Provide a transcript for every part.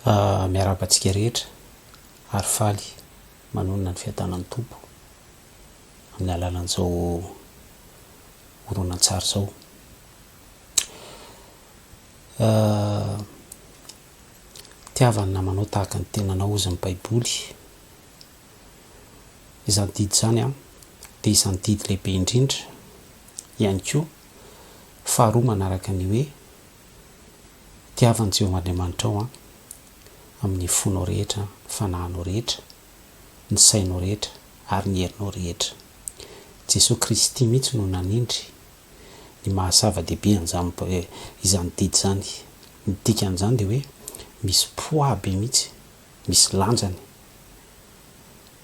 Miarahaba antsika rehetra ary faly manonona ny fiadanan'ny Tompo amin'ny alalan'izao horonantsary izao. Tiava ny namanao tahaka ny tenanao hozy ny Baiboly. Izany didy izany dia isan'ny didy lehibe indrindra ihany koa faharoa manaraka ny hoe Tiava an'i Jehovah Andriamanitrao amin'ny fonao rehetra, ny fanahinao rehetra, ny sainao rehetra ary ny herinao rehetra. Jesoa Kristy mihitsy no nanindry ny maha zava-dehibe an'izany izany didy izany. Ny dikan'izany dia hoe misy poids be mihitsy, misy lanjany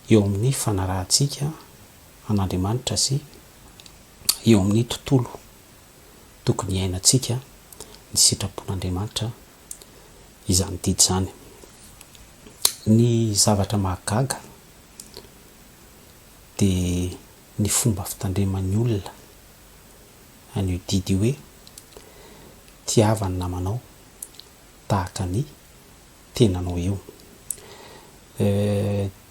eo amin'ny fanarahantsika an'Andriamanitra sy eo amin'ny tontolo tokony hiainantsika ny sitrapon'Andriamanitra izany didy izany. Ny zavatra mahagaga dia ny fomba fitandreman'ny olona an'io didy io hoe tiava ny namanao tahaka ny tenanao io.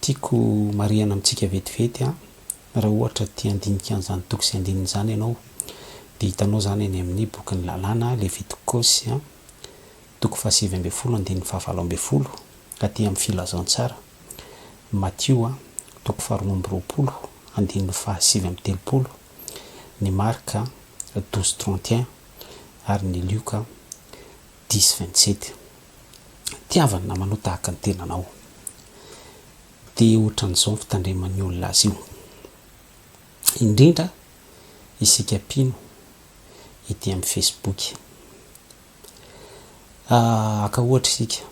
Tiako marihana amintsika vetivety an, raha ohatra te handinika an'izany toko sy andininy izany ianao dia hitanao izany any amin'ny bokin'ny lalàna, Levitikosy an, toko fahasivy ambin'ny folo andininy fahavalo ambin'ny folo, aty amin'ny filazantsara, Matio an, toko faharoa amby roapolo andininy fahasivy amby telopolo, ny Marka 12:31 ary ny Lioka 10:27. Tiava ny namanao tahaka ny tenanao. Dia ohatran'izao ny fitandreman'ny olona azy io. Indrindra isika mpino ety amin'ny Facebook. Haka ohatra isika.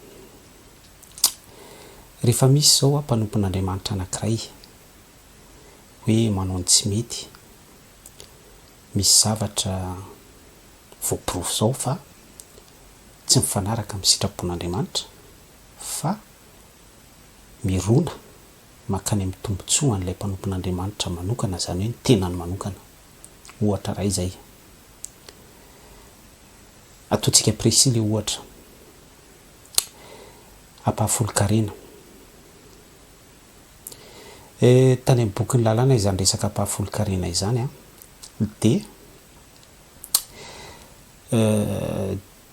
Rehefa misy izao mpanompon'Andriamanitra anankiray hoe manao ny tsy mety, misy zavatra voaporofo izao fa tsy mifanaraka amin'ny sitrapon'Andriamanitra fa mirona mankany amin'ny tombontsoan'ilay mpanompon'Andriamanitra manokana, izany hoe ny tenany manokana. Ohatra iray izay. Ataontsika précis ilay ohatra. Ampahafolon-karena. Eh, tany amin'ny bokin'ny lalàna izany resaka ampahafolon-karena izany an, dia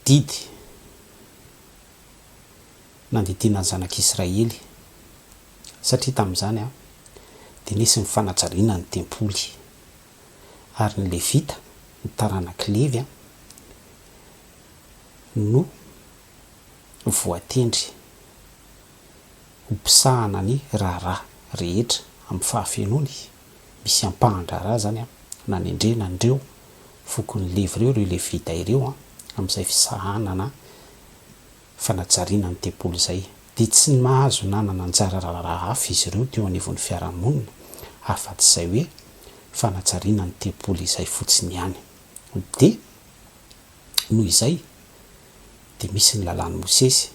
Didy nandidiana ny zanak'Israely, satria tamin'izany dia nisy ny fanajariana ny tempoly, ary ny Levita, ny taranak'i Levy, no voatendry ho mpisahana ny raharaha rehetra amin'ny fahafenoany. Misy ampahan-draharaha izany nanendrena an'ireo fokon'i Levy ireo, ireo Levita ireo, amin'izay fisahanana fanajariana ny tempoly izay. Dia tsy nahazo nanana anjara raharaha hafa izy ireo teo anivon'ny fiarahamonina, afa-tsy izay hoe fanajariana ny tempoly izay fotsiny ihany. Dia noho izay, dia misy ny lalàn'i Mosesy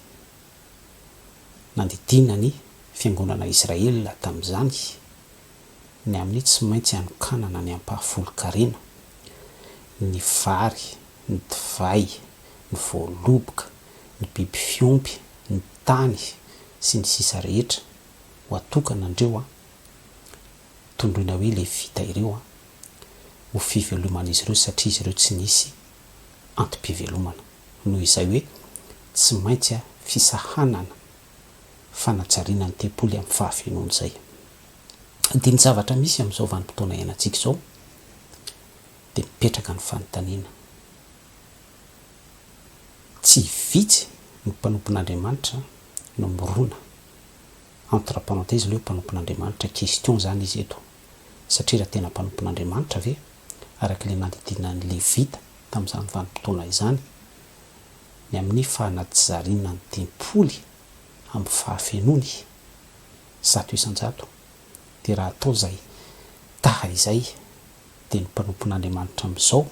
nandidiana ny fiangonana Israel tamin'izany, ny amin'ny tsy maintsy hanokanana ny ampahafolon-karena, ny vary, ny divay, ny voaloboka, ny biby fiompy, ny tany, sy ny sisa rehetra, ho atokana andreo an, tondroina hoe Levita ireo an, ho fiveloman'izy ireo satria izy ireo tsy nisy antom-pivelomana. Noho izay hoe tsy maintsy fisahanana fanajariana ny tempoly amin'ny fahafenoany izay. Dia ny zavatra misy amin'izao vanim-potoana iainantsika izao dia mipetraka ny fanontaniana, tsy vitsy ny mpanompon'Andriamanitra no mirona, entre parenthèse ilay hoe mpanompon'Andriamanitra, question izany izy eto, satria raha tena mpanompon'Andriamanitra ve, araka ilay nandidiana ny Levita tamin'izany vanim-potoana izany, ny amin'ny fanajariana ny tempoly amin'ny fahafenoany, 100%, dia raha atao izay taha izay dia ny mpanompon'Andriamanitra amin'izao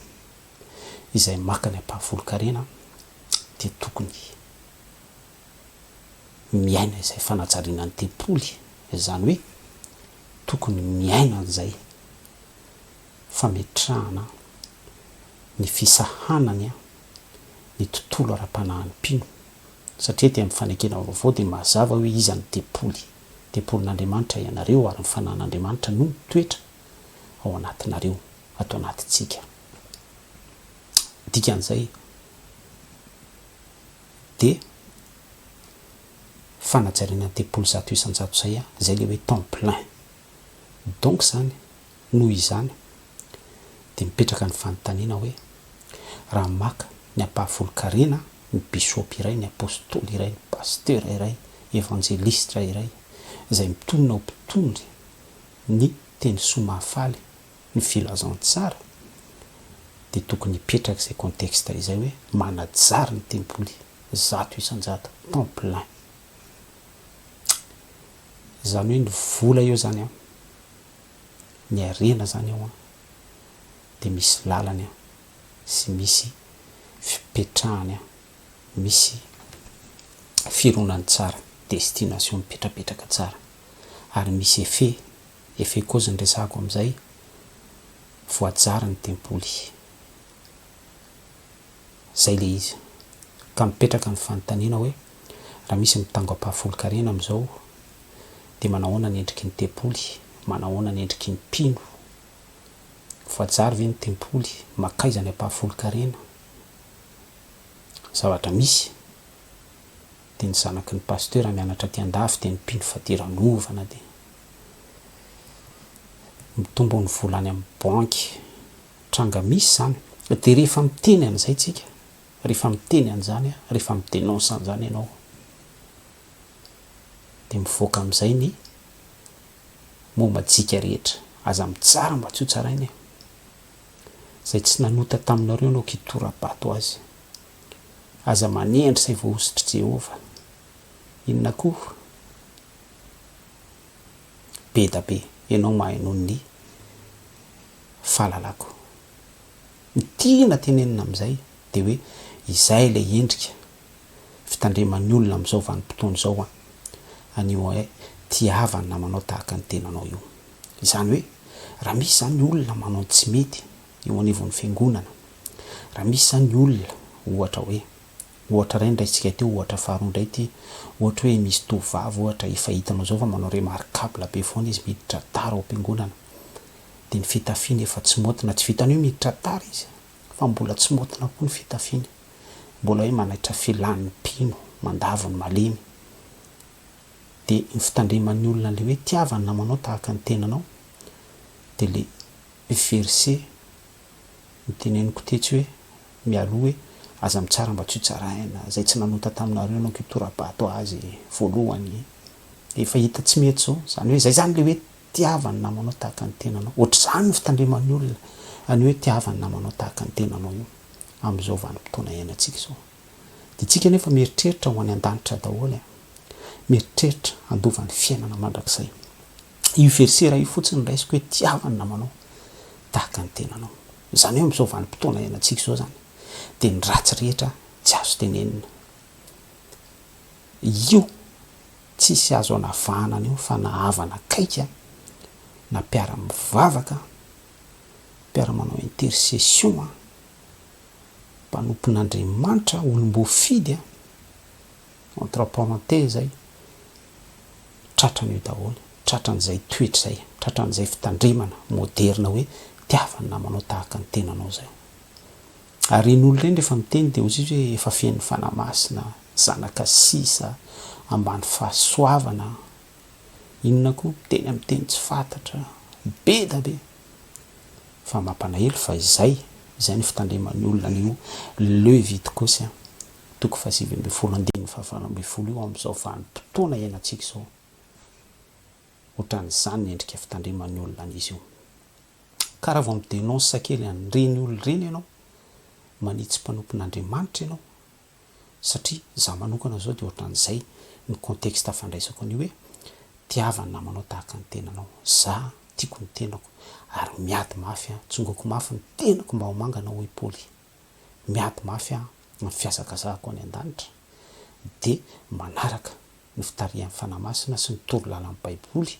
izay maka ny ampahafolon-karena dia tokony miaina izay fanajariana ny tempoly, izany hoe tokony miaina an'izay fametrahana ny fisahanany ny tontolo ara-panahin'ny mpino. Satria aty amin'ny fanekena vaovao dia mazava hoe iza no tempoly. Tempolin'Andriamanitra ianareo ary ny Fanahin'Andriamanitra no mitoetra ao anatinareo, ato anatintsika. Dikan'izay dia fanajariana ny tempoly 100% izay, izay ilay hoe temps plein. Donc izany, noho izany, dia mipetraka ny fanontaniana hoe, raha maka ny ampahafolon-karena ny bishop iray, ny apostoly iray, ny pasteur iray, evanjelistra iray, izay mitonona ho mpitondry ny teny soa mahafaly, ny filazantsara, dia tokony hipetraka izay contexte izay hoe manajary ny tempoly 100%, temps plein. Izany hoe ny vola eo izany an, ny harena izany eo an, dia misy lalany an, sy misy fipetrahany an, misy fironany tsara, destination mipetrapetraka tsara, ary misy effet, effet cause ny resahako amin'izay, voajary ny tempoly. Zay le izy. Ka mipetraka ny fanontaniana hoe, raha misy mitango ampahafolon-karena amin'izao, dia manahoana ny endriky ny tempoly, manahoana ny endriky ny mpino? Voajary ve ny tempoly? Makaiza ny ampahafolon-karena? Zavatra misy, dia ny zanaky ny pasteur mianatra aty andafy dia ny mpino fadiranovana dia mitombo ny vola any amin'ny banky. Tranga misy izany. Dia rehefa miteny an'izay tsika, rehefa miteny an'izany, rehefa mi-denonce an'izany ianao, dia mivoaka amin'izay ny mots majika rehetra. Aza mitsara mba tsy ho tsaraina e. Izay tsy nanota taminareo no aoka hitora-bato azy. Aza manendry izay voahosotr'i Jehovah. Inona koa? Be da be. Ianao mahay noho ny fahalalako. Ny tiana tenenina amin'izay dia hoe izay ilay endrika fitandreman'ny olona amin'izao vanim-potoana izao an! Anio hoe tiava ny namanao tahaka ny tenanao io. Izany hoe raha misy izany olona manao ny tsy mety eo anivon'ny fiangonana, raha misy izany olona ohatra hoe, ohatra iray no raisintsika teo, ohatra faharoa indray ity, ohatra hoe misy tovovavy ohatra efa hitanao izao fa manao remarquable be foana izy miditra tara ao am-piangonana, dia ny fitafiany efa tsy maotina, tsy vitan'ny hoe miditra tara izy fa mbola tsy maotina koa ny fitafiany, mbola hoe manaitra filan'ny mpino, mandavo ny malemy, dia ny fitandreman'ny olona an'ilay hoe tiava ny namanao tahaka ny tenanao, dia ilay verset noteneniko tetsy hoe mialoha hoe aza mitsara mba tsy ho tsaraina, izay tsy nanota taminareo no hitora-bato azy voalohany, efa hita tsy mety izao, izany hoe izay izany ilay hoe Tiava ny namanao tahaka ny tenanao. Ohatr'izany ny fitandreman'ny olona an'io hoe tiava ny namanao tahaka ny tenanao io amin'izao vanim-potoana iainantsika izao. Dia tsika anefa mieritreritra ho any an-danitra daholo e. Mieritreritra handova ny fiainana mandrakizay. Io verset iray io fotsiny no raisiko hoe tiava ny namanao tahaka ny tenanao. Izany hoe amin'izao vanim-potoana iainantsika izao izany dia ny ratsy rehetra tsy azo tenenina. Io Tsisy azo anavahana an'io fa na havana akaiky a, na mpiara-mivavaka, mpiara-manao intercession a, mpanompon'Andriamanitra, olom-boafidy a, entre parenthèses zay, tratran'io daholo, tratran'izay toetra izay, tratran'izay fitandremana moderina hoe tiava ny namanao tahaka ny tenanao zay. Ary ireny olona ireny rehefa miteny dia hozy izy hoe efa feno Fanahy Masina, zanaka sisa, ambany fahasoavana, inona koa, miteny amin'ny teny tsy fantatra, be da be. Fa mampalahelo fa izay, izay ny fitandreman'ny olona an'io Levitikosy toko faha-19 andininy faha-18 io amin'izao vanim-potoana iainantsika izao. Ohatran'izany ny endrika fitandreman'ny olona an'izy io. Ka raha vao mi-denonce kely an'ireny olona ireny ianao, manitsy mpanompon'Andriamanitra ianao, satria za manokana zao dia ohatran'izay ny contexte fandraisako an'io hoe tiava ny namanao tahaka ny tenanao, za tiako ny tenako ary miady mafy aho, tsongoiko mafy ny tenako mba ho mangana hoy Paoly, miady mafy aho amin'ny fihazakazahako any an-danitra dia manaraka ny fitarihan'ny Fanahy Masina sy ny torolalan'ny Baiboly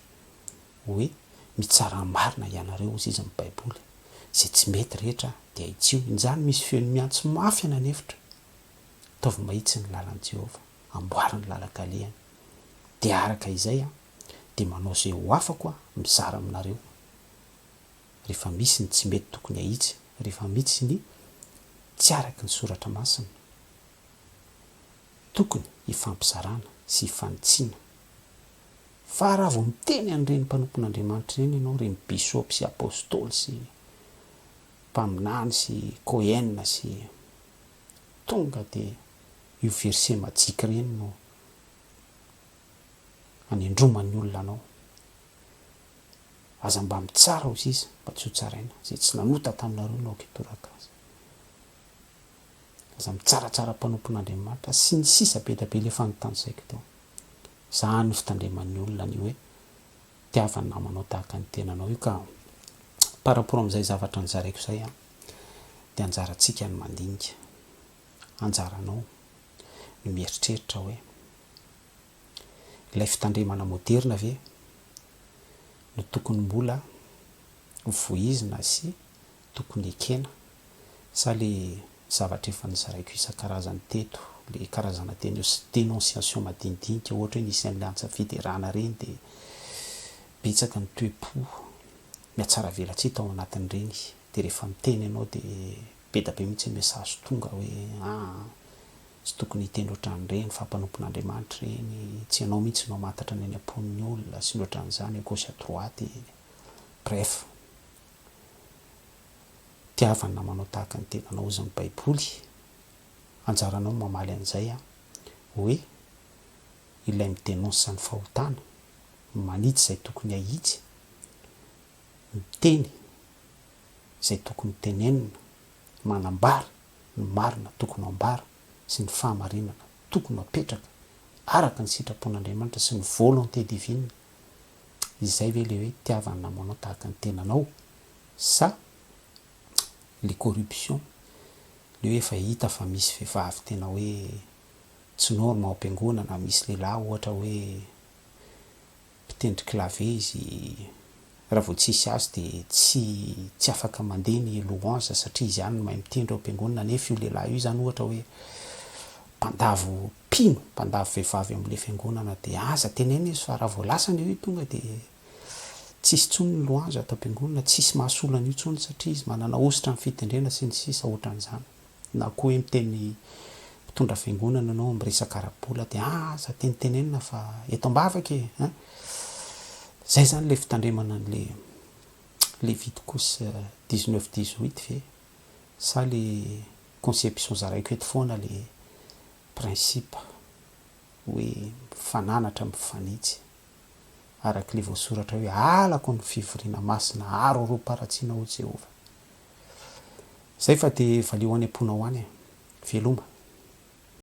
hoe mitsarà marina ianareo hozy izy ny baiboly, izay tsy mety rehetra dia ahitsio, injany misy feony miantso mafy any an'efitra, ataovy mahitsy ny lalan'i Jehovah, Amboary ny lalan-kalehany. Dia araka izay aho dia manao izay ho afako aho mizara aminareo rehefa misy ny tsy mety tokony ahitsy, rehefa misy ny tsy araky ny soratra masina. Tokony hifampizarana sy hifanitsiana. Fa raha vao miteny an'ireny mpanompon'Andriamanitra ireny ianao, ireny bisopy sy apostoly sy mpaminany sy cohen sy tonga dia io verset majika ireny no anendroman'ny olona anao. Aza mba mitsara hozy izy mba tsy ho tsaraina. Izay tsy nanota taminareo no aoka hitoraka azy. Aza mitsaratsara mpanompon'Andriamanitra sy ny sisa be da be le efa notanisaiko teo. Zany no fitandreman'ny olona ny hoe tiava ny namanao tahaka ny tenanao io ka par rapport amin'izay zavatra nozaraiko izay an dia anjarantsika ny mandinika, anjaranao ny mieritreritra hoe ilay fitandremana moderina ve no tokony mbola ho vohizina sy tokony ekena sa le zavatra efa nozaraiko isan-karazany teto, le karazana dénonciation madinidinika ohatra hoe nisy an'le antsa fiderana ireny de betsaka ny toe-po mihatsaravelatsihy tao anatin'ireny de rehefa miteny ianao de be da be mihitsy ny message tonga hoe aa tsy tokony hiteny ohatran'ireny fa mpanompon'Andriamanitra ireny, tsy ianao mihitsy no hamantatra ny any am-pon'ny olona sy ny ohatran'izany à gauche à droite, bref. Tiava ny namanao tahaka ny tenanao hozy ny baiboly, anjaranao ny mamaly an'izay an, hoe ilay mi-denonce ny fahotana, manitsy izay tokony hahitsy, miteny izay tokony tenenina, manambara ny marina tokony ho ambara sy ny fahamarinana tokony ho apetraka araka ny sitrapon'Andriamanitra sy ny volonté divine, izay ve le hoe tiava ny namanao tahaka ny tenanao sa le corruption, le hoe efa hita fa misy vehivavy tena hoe tsy norme ao am-piangonana, misy lehilahy ohatra hoe mpitendry clavier izy raha vao tsisy azy dia tsy tsy afaka mandeha ny louange satria izy ihany no mahay mitendry ao am-piangonana nefa io lehilahy io izany ohatra hoe mpandavo mpino, mpandavo vehivavy ao amin'ilay fiangonana dia aza tenenina izy fa raha vao lasany io tonga dia tsisy intsony ny louange ato am-piangonana, tsisy mahasolo an'io intsony satria izy manana hosotra amin'ny fitendrena sy ny sisa ohatran'izany. Na koa hoe miteny mpitondra fiangonana ianao miresaka ara-bola dia aza tenitenenina fa eto am-bavaka e! An! Zay zany le fitandremana an'le Leviticus 19 18 ve sa le conception zaraiko eto foana le principe hoe mifananatra mifanitsy araka ilay voasoratra hoe halako ny fivoriana masina aroroam-paharatsiana hoy Jehovah. Zay fa dia valio any am-ponao any e. Veloma.